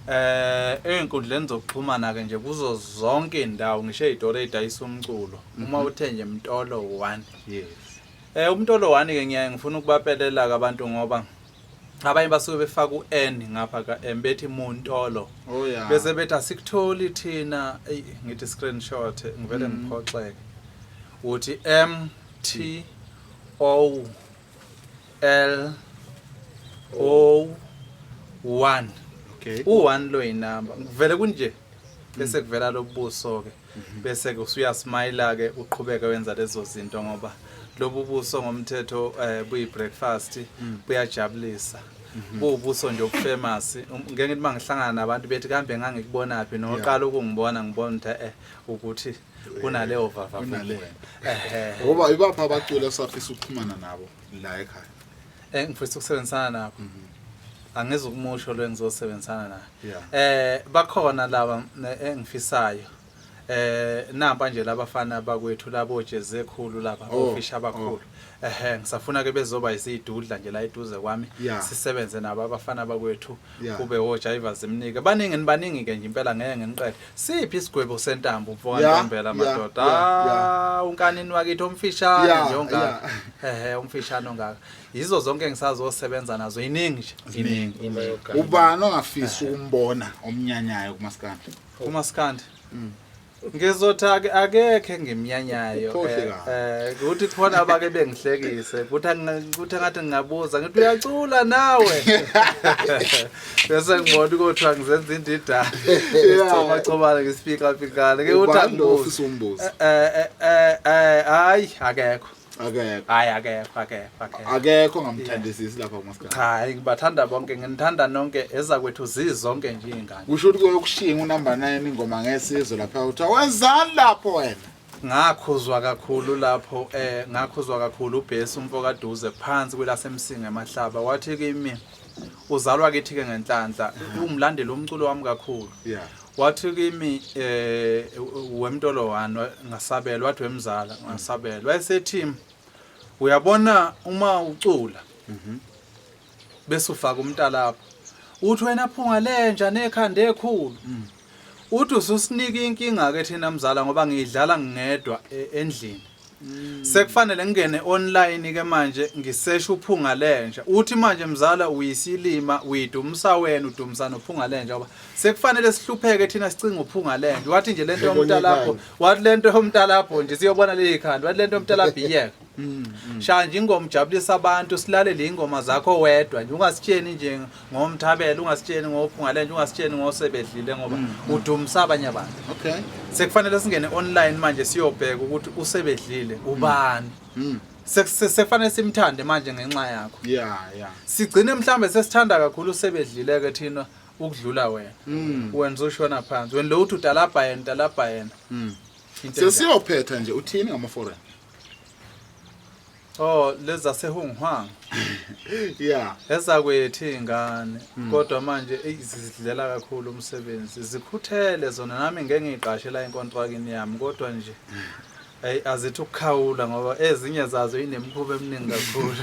Ey'nkundleni zokuxhumana ke nje kuzo zonke iy'ndawo ngisho ey'tolo ey'dayisa umculo uma uthe nje Mtolo 1. Yes. UMtolo 1 ke ngiyaye ngifuna ukubapelela ke abantu ngoba abanye basuke befaka u-N ngapha ka-M bethi Muntolo. Oh yeah. Bese bethi asikutholi thina, eyi ngithi screenshot ngivele ngiphoxeke. Uthi M T O L O 1. Okay. U1 lo inamba. Kuvele kunje bese kuvela lobuso ke. Bese ke usuyasmile ke uqhubeke wenza lezo zinto ngoba lobu buso ngomthetho buyi breakfast buyajabulisa. Buwubuso nje obufamous. Ngeke ngithi mangihlangana nabantu bethi kambe ngangikubonaphi noqala ukungibona ngibona ukuthi ukuthi kunaleyo vava. Kunaleyo. Ehhe. Ngoba ibapha abaculi osafisa ukuxhumana nabo la ekhaya. Ngifisa ukusebenzisana nabo. Angizukumusho lo engizosebenzisana naye. Yeah. Bakhona laba engifisayo. Nampa nje labafana bakwethu labo Jeze ekhulu laba Oh, ofisha abakhulu. Ehhe ngisafuna ke bezoba isidudla nje la eduze kwami Yeah. sisebenze nabo abafana bakwethu Yeah. kube oJaiva zimnike. Baningi nibaningi ke nje impela ngeke ngiqede. Siphi isigwebo sentambo mfoka Yeah, Ntombela yeah, madoda? yeah, yeah. Ah unkanini wakithi omfishane Yeah, nje ongaka. yeah. Ehhe umfishane ongaka. Yizo zonke ngisazosebenza nazo iningi nje. Iningi. Iningi. Ubani ongafisi ukumbona omnyanyayo kumaskandi? Kumaskandi. Ngizothi akekho engimnyanyayo. Ukhohle kabi. Kuthi khona abake bengihlekise, kuthi ngathi ngingabuza ngithi uyacula nawe. Bese ngibona ukuthi ngizenza indidane. Yeah. Choma ngisifika fikane. Ke uthi Ubani lo angibuze. ofisa ukumbuza? Hayi akekho. Akekho. Hayi akekho, akekho, akekho. Akekho ongamthandisisi lapha kumaskandi. Cha, hayi ngibathanda bonke, nginithanda nonke ezakwethu zizonke nje izingane. Kusho ukuthi kuyokushinga unumber 9 ingoma ngesizwe lapha uthi wenzani lapho wena? Ngakhuzwa kakhulu lapho, ngakhuzwa kakhulu uBhesi umfokaDuze phansi kwelaseMsinga emahlaba wathi kimi uzalwa kithi ke ngenhlanhla umlandeli umculo wami kakhulu. Yeah. Wathi kimi wemntolo wani ngasabela wathi wemzala ngasabela wayesethi uyabona uma ucula bese ufaka umntalapho uthi wena phunga lenja nekhanda ekhulu uthi ususinika inkinga ke thina mzala ngoba ngiyidlala ngedwa endlini Sekufanele ngingene online ke manje ngisesha uphunga lenja uthi manje mzala uyisilima uyidumisa wena udumisa nophunga lenja ngoba sekufanele sihlupheke thina sicinga uphunga lenja wathi nje lento yomntalapho wathi lento yomntalapho nje siyobona leli khanda wathi lento yomntalapho iyeka shaya nje ingoma ujabulisa abantu silalele ingoma zakho wedwa nje ungasitsheni nje ngomthabela ungasitsheni ngophunga lenja ungasitsheni ngosebedlile ngoba udumisa abanye abantu. Okay. Sekufanele singene online manje siyobheka ukuthi usebedlile ubani. Sekufanele simthande manje ngenxa yakho. Yeah, yeah. Sigcine mhlambe sesithanda kakhulu usebedlile ke thina ukudlula wena. Wena uzoshona phansi. Wena lo uthi utalabha yena, utalabha yena. Into enjalo. Sesiyophetha nje uthini ngama foreign? Oh, lezi zasehungwang. Yeah. Ezakwethu izingane kodwa manje eyi zidlela kakhulu umsebenzi. Zikhuthele zona nami ngeke ngiqashe la enkontrakini yami kodwa nje ey azithi ukukhawula ngoba ezinye zazo inemikhuba eminingi kakhulu.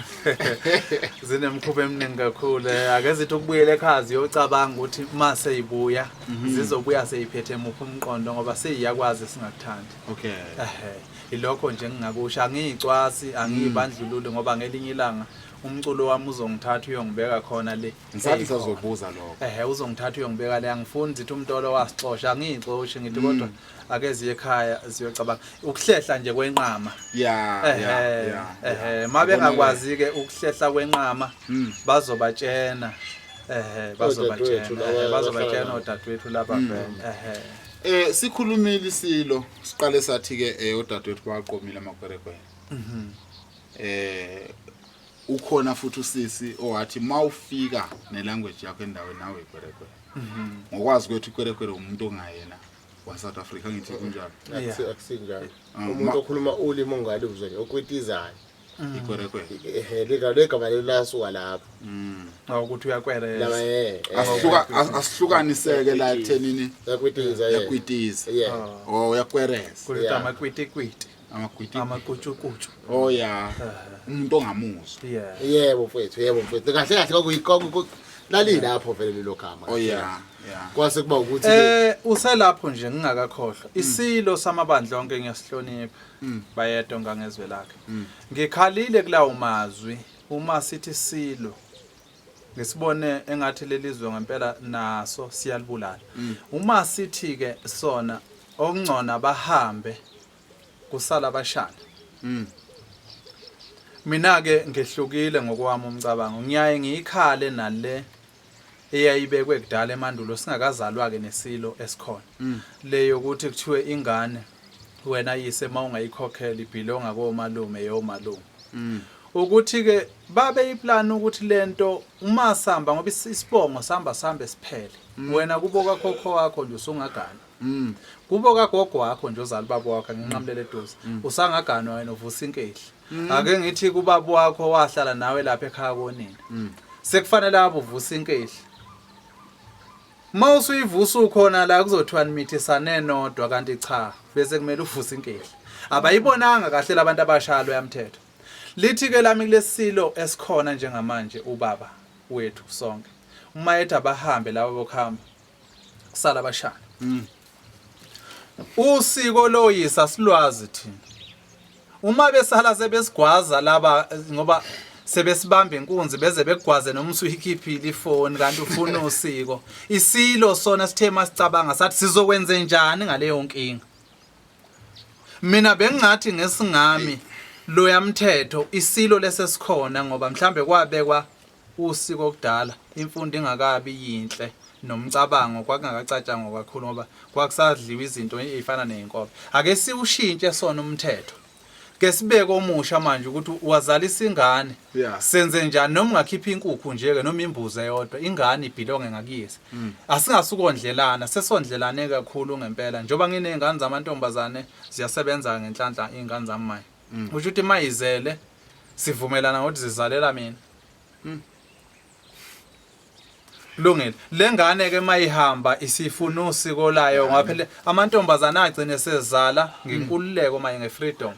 Zinemikhuba eminingi kakhulu. Ake zithi ukubuyela ekhaya ziyocabanga ukuthi mase ibuya zizobuya seyiphethe muphi umqondo ngoba seyiyakwazi singakuthandi. Okay. Ehhe. Ilokho nje engingakusho, angiyicwasi, angiyibandlululi ngoba ngelinye ilanga umculo wami uzongithatha uyongibeka khona le. Ngisathi ngisazobuza lokho. Ehhe, uzongithatha uyongibeka le, angifuni ngithi umtolo wasixosha, angiyixoshi ngithi kodwa ake ziye ekhaya ziyocabanga. Ukuhlehla nje kwenqama. Yeah, Ehhe, yeah, yeah, ehhe, yeah. uma bengakwazi ke ukuhlehla kwenqama bazobatshena. Ehhe, bazobatshena. Odadewethu laba Ehhe, bazobatshena abahlala odadewethu laba vele. Ehhe. Sikhulumile isilo siqale sathi ke odadewethu baqomile amakwerekwere. Ukhona futhi usisi owathi mawufika nelanguage yakho endaweni nawe ikwerekwere. Ngokwazi kwethu ikwerekwere umuntu ongayena wa South Africa ngithi kunjalo. Akusinjalo. Umuntu okhuluma ulimi ongaluzwa nje okwitizayo. Ikwerekwere. Ehhe, legama lelo lasuka lapho. Ukuthi uyakwereza. Laba, Asihlukaniseke la ekuthenini. Uyakwitiza, Uyakwitiza. Yeah. Oh, uyakwereza. Kuthi Yeah. amakwitikwiti. Amakwiti. Amakutshukutshu. Oh yeah. Umuntu ongamuzwa. Yeah. Yebo mfethu, yebo mfethu. Kahle kahle lalilapho vele lelo gama. Oh yeah. Kwase kuba ukuthi Uselapho nje ngingakakhohlwa. Isilo samabandla onke ngiyasihlonipha. Bayedwa ngangezwe lakhe. Ngikhalile kulawo mazwi uma sithi silo ngisibone engathi lelizwe ngempela naso siyalibulala. Uma sithi ke sona okungcona bahambe kusala abashana. Mina ke ngehlukile ngokwami umcabango ngiyaye ngiyikhale nale eyayibekwe kudala emandulo singakazalwa ke nesilo esikhona. Le yokuthi kuthiwe ingane wena yise mawungayikhokhela ibhilonga komalume yomalume. Ukuthi ke babe iplan ukuthi lento uma sihamba ngoba isibongo sihamba sihambe siphele. Wena kubo kakhokho wakho nje usungagana. Kubo kagogo wakho nje ozala ubaba wakho nginqamulele eduze. Usangaganwa wena uvusa inkehli. Ake ngithi kubaba wakho wahlala nawe lapha ekhaya konina. Sekufanele abe uvusa inkehli. Uma usuyivusa ukhona la kuzothiwa nimithisane nodwa kanti cha bese kumele uvuse inkehli. Abayibonanga kahle labantu abashaya loya mthetho. Lithi ke lami kulesilo esikhona njengamanje ubaba wethu sonke. Uma ethi abahambe laba bokuhamba kusala abashana. Usiko loyisa silwazi thina. Uma besala sebesigwaza laba ngoba sebesibamba inkunzi beze bekugwaze noma usuyikhiphile ifoni kanti ufuna usiko. Isilo sona sithe masicabanga sathi sizokwenze njani ngaleyo nkinga. Mina bengingathi ngesingami loya mthetho isilo lesesikhona ngoba mhlambe kwabekwa usiko kudala imfundo ingakabi yinhle nomcabango kwakungakacatshangwa kakhulu ngoba kwakusadliwa izinto ezifana nezinkobe. Ake siwushintshe sona umthetho. Ke sibeke omusha manje ukuthi wazalisa ingane. Senze njani noma ungakhipha inkukhu nje ke noma imbuzi eyodwa ingane ibhilonge ngakuyise. Asingasukondlelana sesondlelane kakhulu ngempela njengoba nginezingane zamantombazane ziyasebenza ngenhlanhla izingane zami manje. Kusho ukuthi mayizele sivumelana ngokuthi zizalela mina. Kulungile. Le ngane ke mayihamba isifuna usiko layo ngoba phela amantombazana agcine sezala ngenkululeko maye ngefreedom.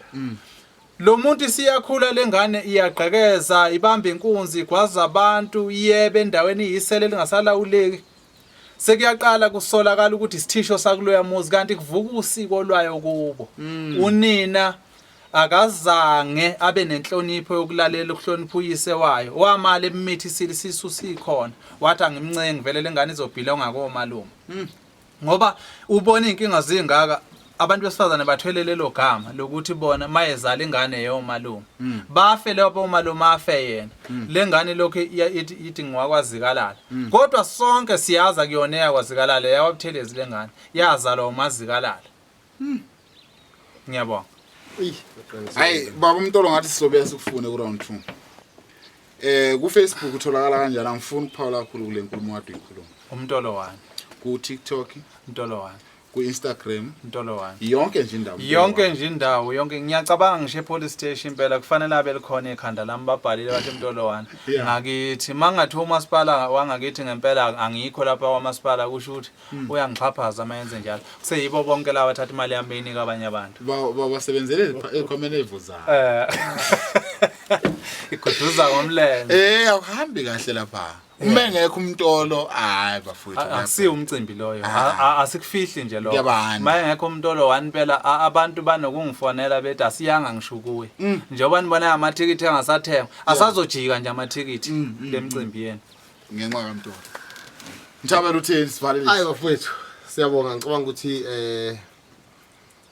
Lo muntu isiyakhula lengane iyagqekeza ibamba inkunzi igwaza abantu iyebe endaweni iyisele elingasalawuleki. Sekuyaqala kusolakala ukuthi isithisho sakuloya muzi kanti kuvuka usiko lwayo kubo. Unina akazange abe nenhlonipho yokulalela ukuhlonipha uyise wayo. Wamala emithisile isisu sikhona. Wathi angimncengi vele lengane izobhilonga komalume. Ngoba ubona inkinga zingaka abantu besifazane bathwele lelo gama lokuthi bona mayezala ingane yomalume. Bafe lapho umalume afe yena. Lengane lokhu ithi ngiwakwazikalala. Kodwa sonke siyaza kuyona eyakwazikalala yawaButhelezi lengane. Yazalwa umazikalala. Ngiyabonga. Hayi baba uMtolo ngathi sizobuya sikufune ku round 2. Ku Facebook utholakala kanjani? Angifuni ukuphawula kakhulu kule nkulumo kade uyikhuluma. Umtolo wani. Ku TikTok, Umtolo wani. Ku Instagram, Mtolo wani. Yonke nje indawo. Yonke nje indawo yonke ngiyacabanga ngisho epolice station impela kufanele abe likhona ikhanda lami babhalile bathi Mtolo wani. Ngakithi mangathi umasipala wangakithi ngempela angikho lapha kwamasipala kusho ukuthi uyangixhaphaza mayenze njalo. Kuseyibo bonke laba bathatha imali yami beyinika abanye abantu. Basebenzele ekhwameni evuzayo. Iguduza ngomlenze. Akuhambi kahle lapha. Uma engekho uMtolo, hayi bafowethu. Akusiwo umcimbi loyo. Asikufihli nje lokho. Uma engekho uMtolo wani phela abantu banokungifonela bethi asiyanga ngisho kuye. Njengoba nibona amathikithi engasathengwa, asazojika nje amathikithi lemcimbi yenu. Ngenxa kaMtolo. Mthabela utheni sivalelise? Hayi bafowethu, siyabonga ngicabanga ukuthi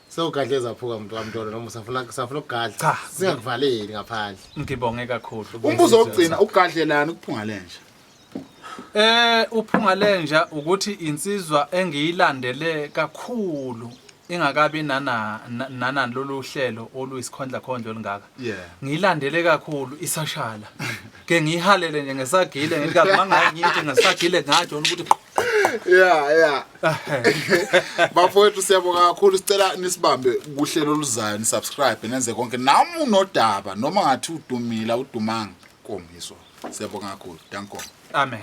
sewugadle zaphuka umuntu kaMtolo noma usafuna ukugadla. Cha. Singakuvaleli ngaphandle. Ngibonge kakhulu. Umbuzo wokugcina ugadlelani ukuphunga lenja? Uphunga lenja ukuthi insizwa engiyilandele kakhulu ingakabi nana nana lolu hlelo oluyisikhondla khondla olungaka. Ngiyilandele kakhulu isashala. Ke ngiyihalele nje ngesagile ngithi kazi mangayi ngithi ngesagile ngajona ukuthi Yeah. Bafowethu siyabonga kakhulu, sicela nisibambe kuhlelo oluzayo, ni subscribe nenze konke. Nami unodaba noma ngathi udumile awudumanga komiswa. Siyabonga kakhulu. Danko. Amen.